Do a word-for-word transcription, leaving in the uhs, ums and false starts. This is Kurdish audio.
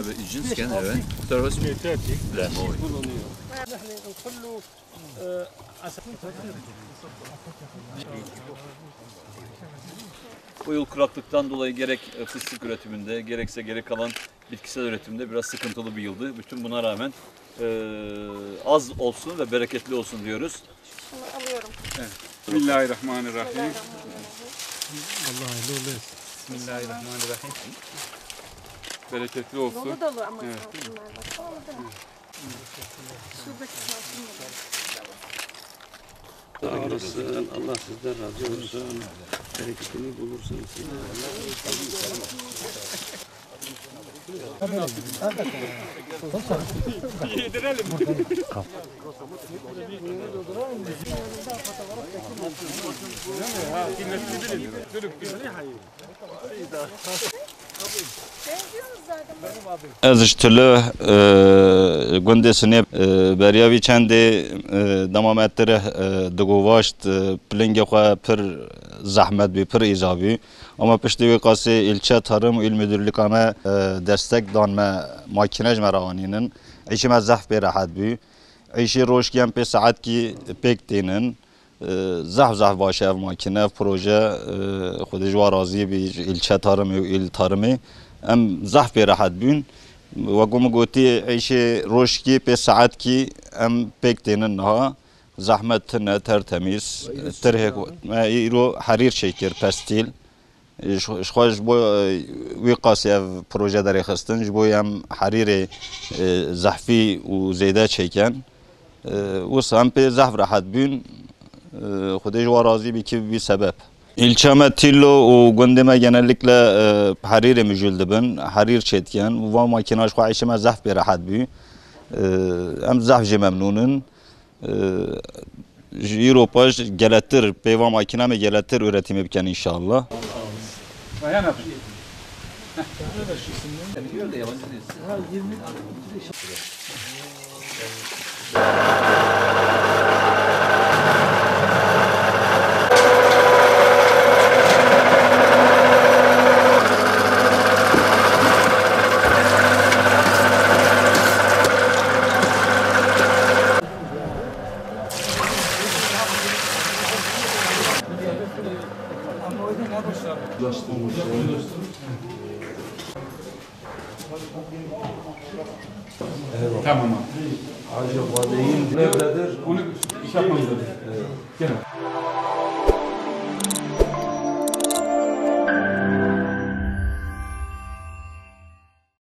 Abi, cins gene, evet. Muhtar Hoş. Yeter ki. Lan, o. Bu yıl kuraklıktan dolayı gerek, e, fıstık üretiminde, gerekse geri kalan bitkisel üretimde biraz sıkıntılı bir yıldı. Bütün buna rağmen, e, az olsun ve bereketli olsun diyoruz. Şunu alıyorum. Bismillahirrahmanirrahim. Bismillahirrahmanirrahim. Allah hayırlı uğurlu etsin. Bismillahirrahmanirrahim. Bereketli olsun. Dolu dolu ama Evet. Bunlar bak. Şuradaki masum. Sağ olasın. Allah sizden razı olsun. Bereketini bulursunuz. Ez ji Tulu, e, gundê Sinê, e, beriya vî çendê, e, dema me tirih, e, digovaşt, e, pilingê xwe pir zehmet bî, pir îza bî. Ama piştî wê qasê îlçe tarım û îl müdürlüka me, e, destek dan me, makîne ji me re anînin. Îşê me zehf pê rehet bû. Îşê rojkî em pê saetkî pêk tênin. E, zehf zehf baş e ev makîne, ev proje, e, Xwedê ji wan razî bî, ji îlçe tarımê û îl tarımê. Em zehf pê rehet bûn. Wek min gotî, îşê rojkî pê saetkî em pêk tênin niha. Zehmet tune, tertemîz. Tirhê xwe, me îro herîr çêkir, pestîl. Ji, ji xwe ji bo, e, wî qasî ev proje derêxistin, ji bo em herîrê, e, zehfî û zêde çêkin. E, wisa em pê zehf rehet bûn. E, Xwedê ji wan razî bî, kî bî sebeb. Îlçe me Tîlo û gundê me genellikle, e, herîrê mijûl dibin, herîr çêdikin. Van makîna ji xwe îşê me zehf pê rehet bû. E, em zehf jê memnûn in. Ee, Ji îro paş geletir, pê van makîna me geletir üretimi bikin inşallah. Tamam abi. Acaba değil nerededir? Onu şey yapmamız lazım. Gel abi.